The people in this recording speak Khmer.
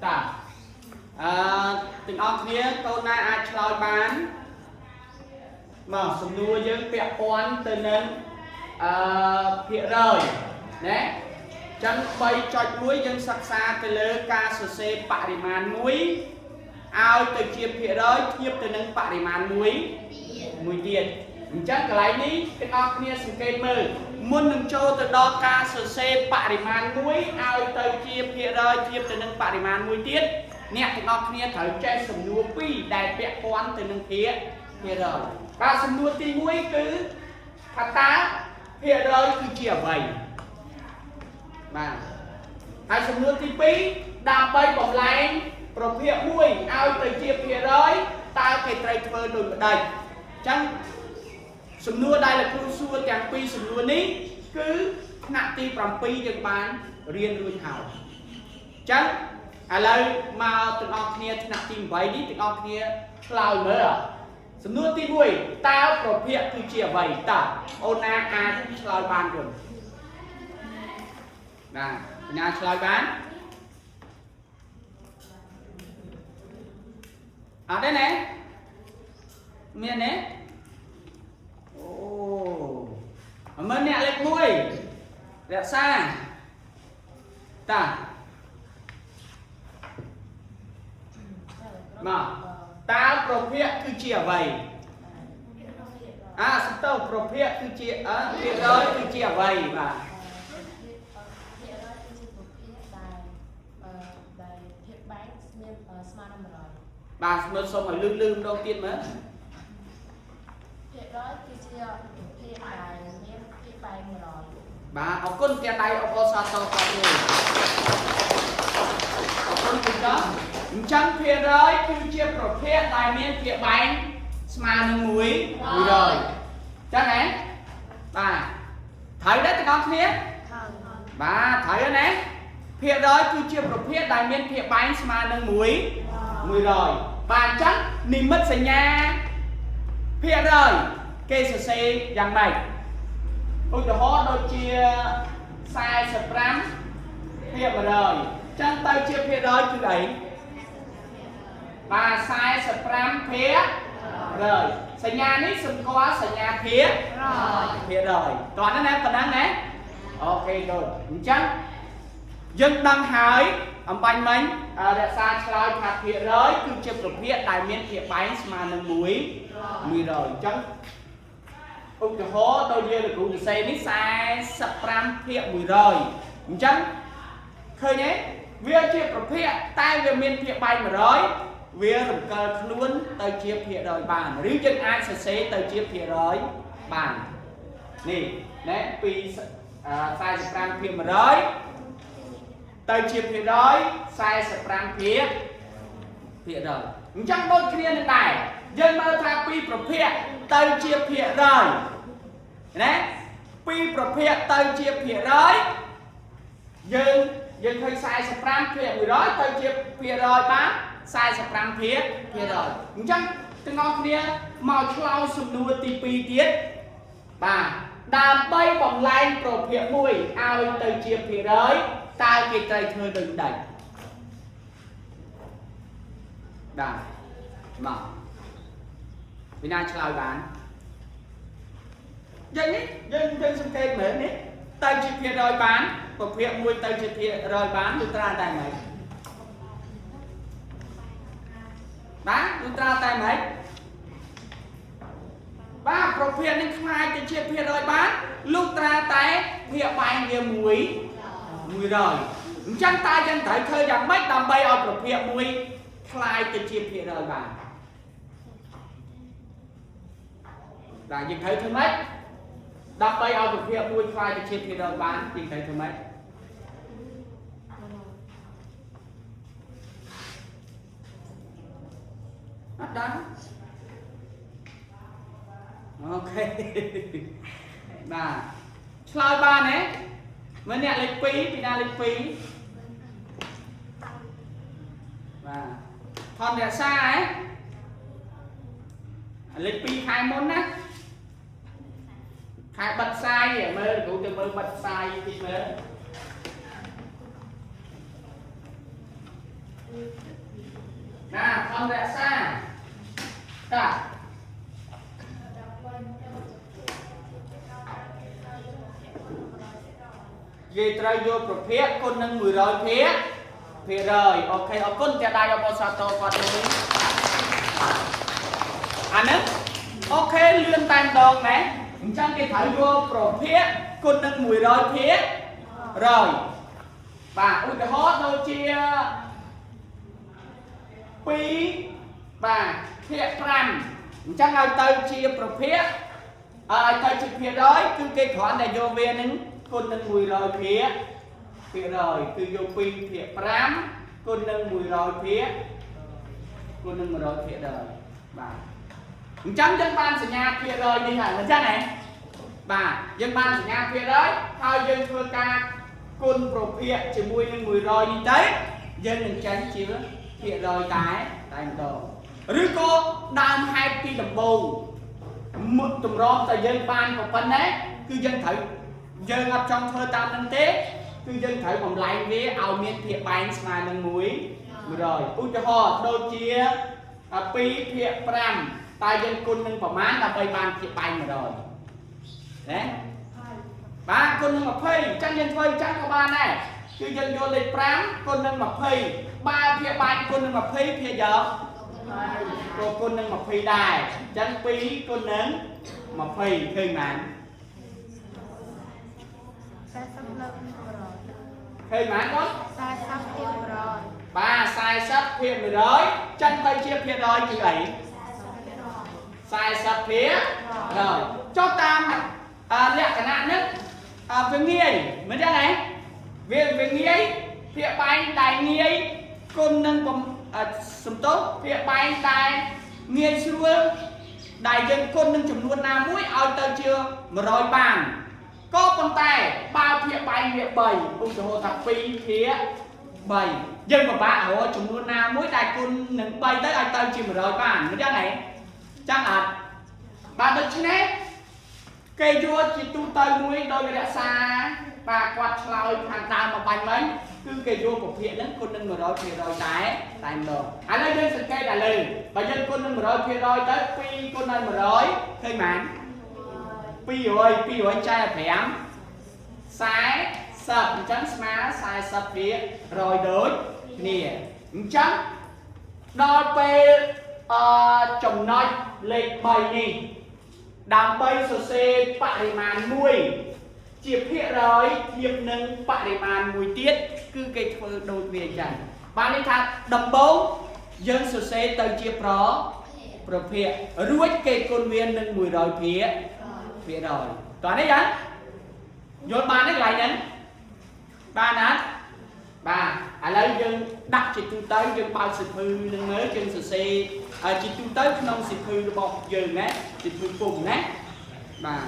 តាអឺទាំងអស់គ្នាកូនណាអាចឆ្លើយបានមកសំណួរយើងពាក់ព័ន្ធទៅនឹងអឺភាគរយណាចឹង3.1យើងសិក្សាទៅលើការសរសេរបរិមាណមួយឲ្យទៅជាភាគរយធៀបទៅនឹងបរិមាណមួយមួយទៀតអញ្ចឹងកន្លែងនេះទាំងអស់គ្នាសង្កេតមើលមុននឹងចូលទៅដល់ការសរសេរបរិមាណមួយឲ្យទៅជាភាគរយធៀបទៅនឹងបរិមាណមួយទៀតអ្នកទាំងអស់គ្នាត្រូវចេះសំណួរពីរដែលពាក់ព័ន្ធទៅនឹងភាគភាគរយបាទសំណួរទី1គឺថាតើភាគរយគឺជាអ្វីបាទហើយសំណួរទី2ដើម្បីបំលែងប្រភេទមួយឲ្យទៅជាភាគរយតើគេត្រូវធ្វើដូចម្ដេចអញ្ចឹងសំណួរដែលលោកគ្រូសួរទាំងពីរសំណួរនេះគឺថ្នាក់ទី7យើងបានរៀនរួចហើយអញ្ចឹងឥឡូវមកទាំងអស់គ្នាថ្នាក់ទី8នេះទាំងអស់គ្នាឆ្លើយមើលសំណួរទី1តើប្រភេទគឺជាអ្វីតើអូនណាអាចឆ្លើយបានគុណបាទបញ្ញាឆ្លើយបានអត់ទេណាមានទេអូមើលអ្នកលេខ1រក្សាតាមកតើប្រភេទគឺជាអ្វីអាសតោប្រភេទគឺជាអើភាគរយគឺជាអ្វីបាទ ភាគរយគឺជាប្រភេទដែលអឺដែលភាគបែងមានស្មើនឹង100 បាទមើលសុំឲ្យលឺលឺម្ដងទៀតមើល ភាគរយគឺជាប្រភេទដែលមានភាគបែង100 បាទអរគុណផ្ទះដៃអបអរសាទរគាត់មួយអរគុណគុណចអញ្ចឹងភាគរយគឺជាប្រភេទដែលមានភាគបែងស្មើនឹង1 100ចឹងហ៎បាទត្រូវដែរទាំងអស់គ្នាបាទត្រូវហើយណាភាគរយគឺជាប្រភេទដែលមានភាគបែងស្មើនឹង1 100បាទអញ្ចឹងនិមិត្តសញ្ញាភាគរយគេសរសេរយ៉ាងម៉េចឧទាហរណ៍ដូចជា45ភាគ100អញ្ចឹងទៅជាភាគរយគឺអីបាទ45ភាគ100សញ្ញានេះសម្គាល់សញ្ញាភាគភាគរយតោះហ្នឹងណាប៉ុណ្ណឹងណាOK ដូចអញ្ចឹងយើងដឹងហើយអំបញ្ញមិញអឺរក្សាឆ្លើយថាភាគរយគឺជាប្រភេទដែលមានភាគបែងស្មើនឹង1 100អញ្ចឹងឧទាហរណ៍ដូចយើងលោកគ្រូសរសេរនេះ45ភាគ100អញ្ចឹងឃើញទេវាជាប្រភេទតែវាមានភាគបែង100វារំកិលខ្លួនទៅជាភាគរយបានឬយើងអាចសរសេរទៅជាភាគរយបាននេះណាពី45ភាគ100ទៅជាភាគរយ45ភាគភាគរយអញ្ចឹងដូចគ្នានឹងដែរយើងមើលថាពីប្រភេទទៅជាភាគរយណាពីប្រភេទទៅជាភាគរយយើងយើងឃើញ45ភាគ100ទៅជាភាគរយបាន45ភាគភាគរយអញ្ចឹងទាំងអស់គ្នាមកឆ្លើយសំណួរទី2ទៀតបាទដើម្បីបំលែងប្រភេទមួយឲ្យទៅជាភាគរយតើគេត្រូវធ្វើដូចម្ដេចបាទមកវិណាឆ្លើយបានយ៉ាងនេះយើងយើងសង្កេតមើលនេះទៅជាភាគរយបានប្រភេទមួយទៅជាភាគរយបានលុះត្រាតែម៉េចបាទលុះត្រាតែម៉េចបាទប្រភេទនឹងខ្លាយទៅជាភាគរយបានលុះត្រាតែភាគបែងវាមួយ100អញ្ចឹងតើយើងត្រូវធ្វើយ៉ាងម៉េចដើម្បីឲ្យប្រភេទមួយខ្លាយទៅជាភាគរយបានបាទយើងត្រូវធ្វើម៉េចដើម្បីឲ្យប្រភេទមួយខ្លាយទៅជាភាគរយបានយើងត្រូវធ្វើម៉េចអត់ដឹង OK បាទឆ្លើយបានទេមើលអ្នកលេខ2ពីណាលេខ2បាទថនរក្សាហ៎លេខ2ខែមុនណាខែបិទផ្សាយមើលគ្រូទៅមើលបិទផ្សាយតិចមើល ណាខំរក្សាតាគេត្រូវយកប្រភេទគុណនឹង100ភាគភាគរយ OK អរគុណតែដៃអបអរសាទរគាត់មួយអាហ្នឹង OK លឿនតែម្ដងណាអញ្ចឹងគេត្រូវយកប្រភេទគុណនឹង100ភាគរយបាទឧទាហរណ៍ដូចជា2បាទភាគ5អញ្ចឹងឲ្យទៅជាប្រភេទឲ្យទៅជាភាគរយគឺគេគ្រាន់តែយកវានឹងគុណនឹង100ភាគភាគរយគឺយក2ភាគ5គុណនឹង100ភាគគុណនឹង100ភាគរយបាទអញ្ចឹងយើងបានសញ្ញាភាគរយនេះហើយអញ្ចឹងហ៎បាទយើងបានសញ្ញាភាគរយហើយយើងធ្វើការគុណប្រភាគជាមួយនឹង100នេះទៅយើងនឹងចេញជាភាគរយតែតែម្ដងឬក៏ដើមហេតុពីដំបូងមុខទម្រាំតែយើងបានប៉ុណ្ណេះគឺយើងត្រូវយើងអត់ចង់ធ្វើតាមនឹងទេគឺយើងត្រូវបំលែងវាឲ្យមានភាគបែងស្មើនឹង1 100ឧទាហរណ៍ដូចជា2ភាគ5តើយើងគុណនឹងប្រមាណដើម្បីបានភាគបែង100ណាបាទគុណនឹង20អញ្ចឹងយើងធ្វើអញ្ចឹងក៏បានដែរគឺយើងយកលេខ5គុណនឹង20បើភាគបែងគុណនឹង20ភាគយកក៏គុណនឹង20ដែរអញ្ចឹង2គុណនឹង20ឃើញបាន 40លើ100 ឃើញបានបង 40ភាគ100 បាទ40ភាគ100ចឹងទៅជាភាគរយគឺអី40ភាគរយចុះតាមអលក្ខណៈនេះអវាងាយមិនចឹងហ៎វាវាងាយភាគបែងដែលងាយគុណនឹងសំទោសភាគបែងដែលងាយស្រួលដែលយើងគុណនឹងចំនួនណាមួយឲ្យទៅជា100បានក៏ប៉ុន្តែបើភាគបែងវា3ឧទាហរណ៍ថា2ភាគ3យើងពិបាករកចំនួនណាមួយដែលគុណនឹង3ទៅឲ្យទៅជា100បានមិនចឹងហ៎ចឹងអត់បាទដូច្នេះគេយកជាទូទៅមួយដោយរក្សាបាទគាត់ឆ្លើយខាងដើមមកបាញ់មិញគឺគេយកពភាកហ្នឹងគុណនឹង100%តែតែម្ដងឥឡូវយើងសង្កេតឥឡូវបើយើងគុណនឹង100%ទៅ2គុណឲ្យ100ឃើញប៉ុន្មាន200 200ចែក5 40អញ្ចឹងស្មើ40ភាគរយដូចគ្នាអញ្ចឹងដល់ពេលអចំណុចលេខ3នេះដើម្បីសរសេរបរិមាណមួយជាភាគរយធៀបនឹងបរិមាណមួយទៀតគឺគេធ្វើដូចវាអញ្ចឹងបានន័យថាដំបូងយើងសរសេរទៅជាប្រប្រភាគរួចគេគុណវានឹង100ភាគភាគរយតោះនេះយ៉ាងយល់បានទេកន្លែងហ្នឹងបានណាបាទឥឡូវយើងដាក់ជាទូទៅយើងបើកសៀវភៅនឹងមើលយើងសរសេរជាទូទៅក្នុងសៀវភៅរបស់យើងណាសៀវភៅពុំណាបាទ